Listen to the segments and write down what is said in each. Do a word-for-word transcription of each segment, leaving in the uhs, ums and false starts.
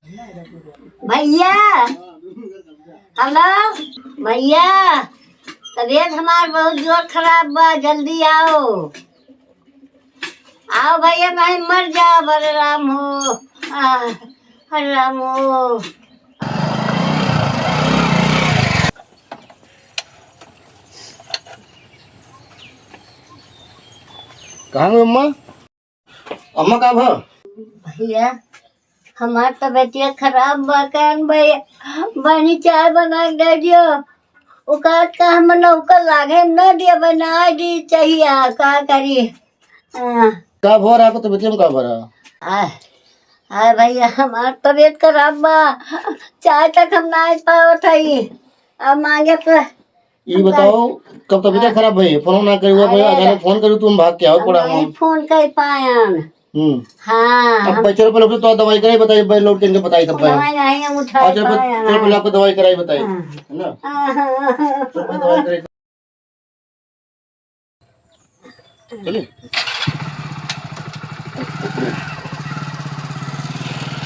भैया, हेलो भैया, तबीयत हमार बहुत जोर खराब बा, जल्दी आओ। आओ भैया, नहीं मर जाओ, अरे राम हो, आ, अरे राम हो। कहाँ गए अम्मा? अम्मा का भा? भैया, हमार तबीयतिया खराब बा, कहन भैया, बनी चाय बना के दे दियो। ओकात का हम नौकर लागे न दिया, बना दी चाहिए, का करी? हाँ। का भो रहा आपको तबीयत में का भो रहा? आ, आ भैया, हमार तबीयत खराब बा, चाय तक हम ना पावत हई। अब मांगे तो ई बताओ, कब तबीयत खराब भई? फोन ना करी हुआ भई, अरे अगर फोन करूँ तुम भाग के आओ, पड़ा हम। फोन कर पायन। हम्म। हाँ, अब हम बच्चे पर तो दवाई कराई बताई, भाई लौट के इनके बताई तब भाई। दवाई नहीं हम उठा अच्छा, पर पायन। चलो पहले आपको दवाई कराई बताई, हाँ। है ना? हाँ, हाँ, हाँ, हाँ, चलो, हाँ। दवाई कराई। चलिए।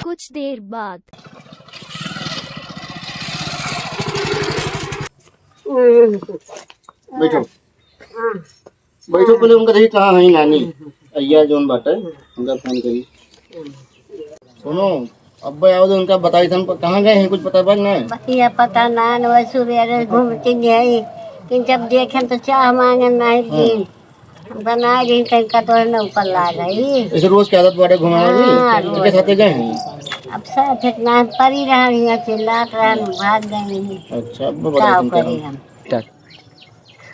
कुछ देर बाद। बैठो। बैठो, पहले उनका देखी कहाँ है नानी। अय्या जौन बाटे, उनका फोन करी। सुनो, अब्बे आओ तो उनका बताई थन, कहाँ गए हैं, कुछ पता बा कि नहीं? भैया पता ना, न वह सुबेरे घूमते गए, लेकिन जब देखें तो चाह मांगन नहीं हाँ। दिन। बनाए दिन तनिका तो है ना ऊपर ला गई। ऐसे रोज की आदत बाटे घुमावे की? हाँ, तो के रोज। साथे गए हैं? अब साथ इतना परी रहन, यहाँ चिल्लात रहन, भाग गए हैं। अच्छा, अब बताई का थन करी कहाँ? हम।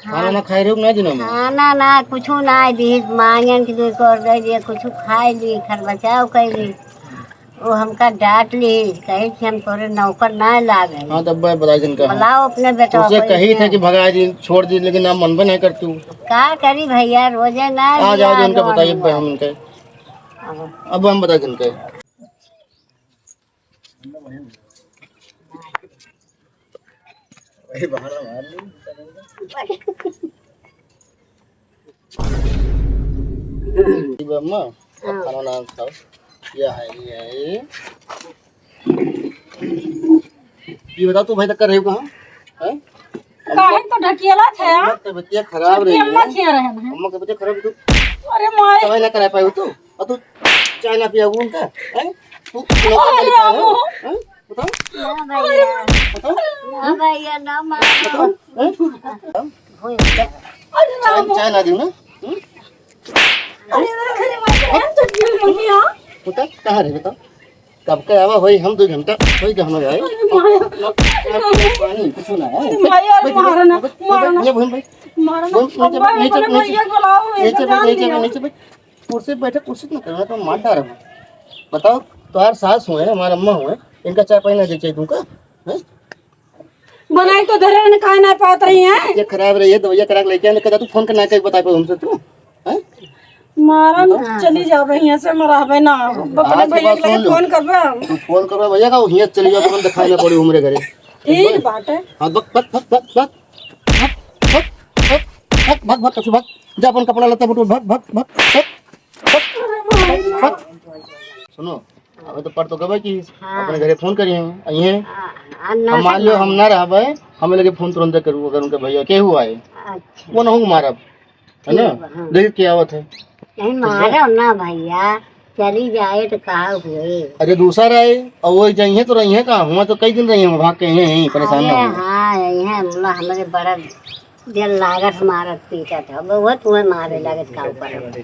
खाना ना खाए रहे हो ना दिनों में? खाना ना, कुछू ना दिहिस, मांगन के जो कर दे दिए, कुछू खाए ली, घर बचाव कर ली। वो हमका डांट ली, कही कि हम तोरे नौकर ना लागे। हाँ, तब मैं बताई थन कहाँ। बुलाओ अपने बेटा उसे को कही इधर। थे कि भगा दी, छोड़ दी, लेकिन आप मनबे नहीं करती हो। का करी भैया, रोजे ना आ जाओ, लिया उनका दो बताइए, हम। हम उनके। अब। अब हम बताई थन कहाँ। वही बहाना मार ली। ठीक बा अम्मा, अब हाँ। खाना वाना खाओ। ये है, ये है। ये बताओ, तू भाई तक कर रही हो कहाँ? हैं? काहे तो ढकेला था यार? अम्मा, तबीयत खराब रही है। अम्मा खिया रहे हैं। अम्मा, तबीयत खराब है तो अरे माय। दवाई ना करा पाए हो तो? और तू चाय ना पिया उनका? हैं? तू अरे राम हो। हैं? बताओ। ना भैया। बताओ। ना भैया, ना मारो। बताओ। हैं? होई गया। अरे चाय, राम हो। चाय ना दियो ना? हम्म? अरे, अरे, अरे, अरे, अरे, तो क्यों नहीं आ? बताओ, कहाँ रहे बताओ? कब के आवा होई, हम दो घंटा होई के हम आए। अरे माया। पानी, कुछ ना है। अरे माया, अरे बैठ, मारा ना, बैठ, बैठ, मारा ना। ये बहन भाई। मारा ना। बहन, नीचे अब्बा, बैठ, नीचे अपने बैठ, नीचे भैया को लाओ, नीचे ऐसे बैठ, जान नीचे दिया। बैठ, नीचे बैठ। कुर्सी पे बैठे, कुर्सी पे ना करना, तो मार डाल रहा हूँ। बताओ, तुम्हारे सास हुए, हमारे अम्मा हुए, इनका चाय पानी ना दे चाहिए तुमका? हैं? बनाई तो धरे रहने, काहे ना पात रही हैं? ये खराब रही है, दवाइयाँ करा के लेके आने, कहता तू फोन करना, कहीं बता पाओ हमसे तू, हैं? मारा न, बताओ। चली जाबे यहाँ से, हम रहबे ना। अपने आज के भैया बाद के लगे सुन लो। फोन करबे हम। तू फोन करबे भैया का, हियाँ चली जाओ, तुरंत दिखाई ना पड़ी हमरे घरे। ठीक बात है। हाँ, भग, भग, भग, भग, भग। भग, भग, भग, भग, भग, भग, भग, जा अपन कपड़ा लत्ता बटोर, भग, भग, भग, भग, भग, भग। सुनो, अबे तो पर तो गबे की हाँ। अपने घरे फोन करी हम, आई हैं। हाँ, हाँ, ना हम मान लो, हम ना रहबे, हमें लगे फोन तुरंत करू, अगर उनके भैया के हुआ है, अच्छा। वो ना हो मारब, है ना? ठीक बा, हाँ। देख के आवत है। नहीं, मारो ना भैया, चली जाए तो का हुए? अरे दूसरा रहे, और वो जाइए तो रही है का? हुआ तो कई दिन रही है, भाग के यहीं, यहीं, परेशान ना अरे हो। हाँ, यही है, बोला हमारे बड़ा दिल लागत मारत पीटत है, वो तुम्हें मारे लागत का ऊपर।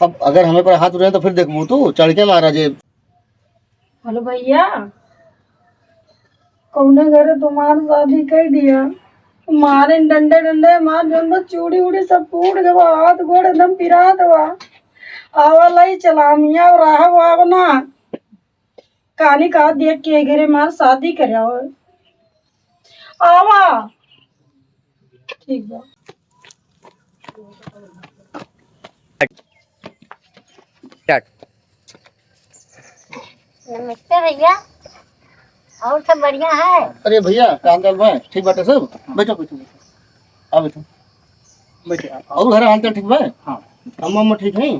अब अगर हमें पर हाथ उठाए तो फिर देखबू तू, चढ़ के मारा जे। हेलो भैया, कौने घरे तुम्हार शादी कर दिया? मारे डंडे डंडे मार, जौन बा चूड़ी उड़ी सब फूट गवा, हाथ गोड़ एकदम पिरात बा। आवा लाई चलामिया और रहा आवा ना। कानी का देख के घरे मार शादी करे आवा। आवा। ठीक बा। नमस्ते भैया, और सब बढ़िया है? अरे भैया, का हाल चाल बा? ठीक बाटे सब? बैठो, बैठो, बैठो। आ बैठो। बैठो, आप। और घर हाल चाल ठीक बा? हाँ। अम्मा, अम्मा ठीक है?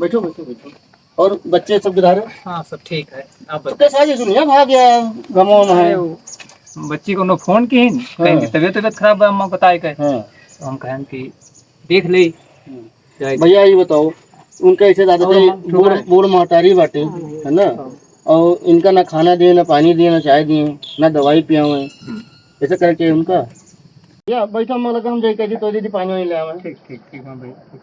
बैठो, बैठो, बैठो। और बच्चे सब किधर है? हाँ, सब ठीक है। आप तो बताइए। कैसे आज सुनिया भाग गया, गमो में अरे, है? वो बच्ची को नो फोन की ही, हाँ। कहें कि तबीयत, तबीयत खराब है, अम्मा बताए के। हाँ। तो हम कहें कि देख ले। हम्म। जाए। भैया, ये बताओ, उनका ऐसे ज्यादा और थे, हम बूढ़, छोटा है। बूढ़ महतारी बाटे, हाँ। है ना? हाँ। और इनका ना खाना दिए, ना पानी दिए, ना चाय दिए, ना दवाई पियावे। हम्म। ऐसा करके उनका। या बैठा, हम लगा, हम जाए के जी तो दीदी पानी वानी ले आवे। ठीक, ठीक, ठीक, हाँ भाई, ठीक।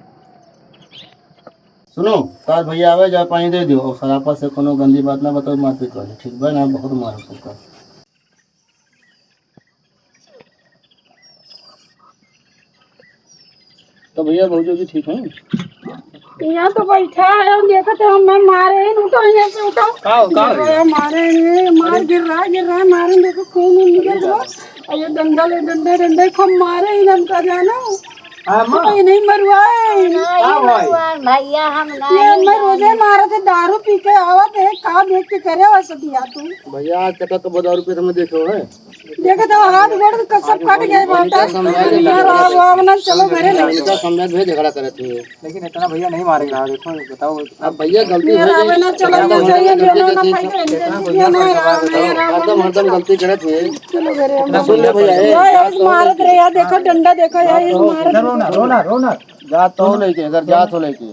सुनो, तार भैया आवे, जा पानी दे दियो, और सराफा से कोनो गंदी बात ना बताओ, मारपीट वाली, ठीक बा ना? बहुत मारो उसका। तो भैया, भौजी जी ठीक हैं? यहाँ तो बैठा है, हम देखते हैं, हम मारे हैं, उठो यहाँ से, उठो। का हो, का हो? गिर रहा है, मारे हैं, मार, अरे। गिर रहा है, गिर रहा है, मारे हैं, देखो खून वून निकल गया। अरे। और ये डंडा ले, डंडा, डंडा खूब मारे हैं, इनका जानो। हाँ, माँ। ये नहीं मरवाए। नहीं का भाई? मरवाए, भैया, हम ये नहीं मैं रोजे जाने। मारत है, दारू पी के आवत है, का देख के करे वैसे दिया तू? भैया, आज तक तो दारू पी के हमें देखे हो है। देखे तो हाथ गोड़ के सब कट गए बाटे। इनका समझा के यार, आओ, आओ ना, चलो घरे ले। इनका समझा के झगड़ा करत हुए। लेकिन इतना भैया नहीं मारेगा, देखो, बताओ। अब भैया गलती हो गई। चलो, इतना भैया नहीं मारेगा, हरदम, हरदम गलती करत हुए। चलो घरे हम। इतना सुन ले भैया, ए, यार, मारत रहे यार, देखो डंडा देखो यार, ये मारत। रोना, रोना, रोना। जात हो लेके, अगर जात हो लेके,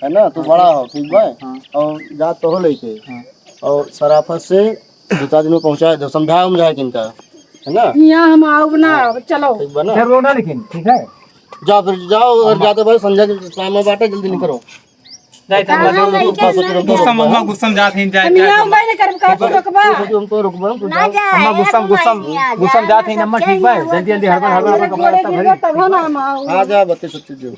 है ना, तू बड़ा हो, ठीक बा? हाँ। और जात हो लेके, हाँ। और सराफत से दो चार दिन में पहुँचा दो, समझा उमझा के इनका, है ना? यहाँ हम आओ ना, हाँ। चलो। ठीक बा ना? फिर रोना लेकिन, ठीक है? जाओ फिर, जाओ, और जाते भाई संध्या के काम में बाटे, जल्दी निकलो। जाए, कहाँ जाए, जाए, गुस्सा, जाए, गुस्सा, जाए। गुस्सा में जात ही, जाए, हम जाए, यहाँ जाए। बैठ कर का तो रुकबा? हम तो रुकबा, हम तो ना जाए। अम्मा, गुस्सा, गुस्सा, गुस्सा जात ही, अम्मा, ठीक बा? जल्दी, जल्दी, हड़बड़, हड़बड़, हड़बड़, कपड़ा लत्ता भरी। तब ना हम आओ। आ जा, बत्तीस, सत्तीस जो।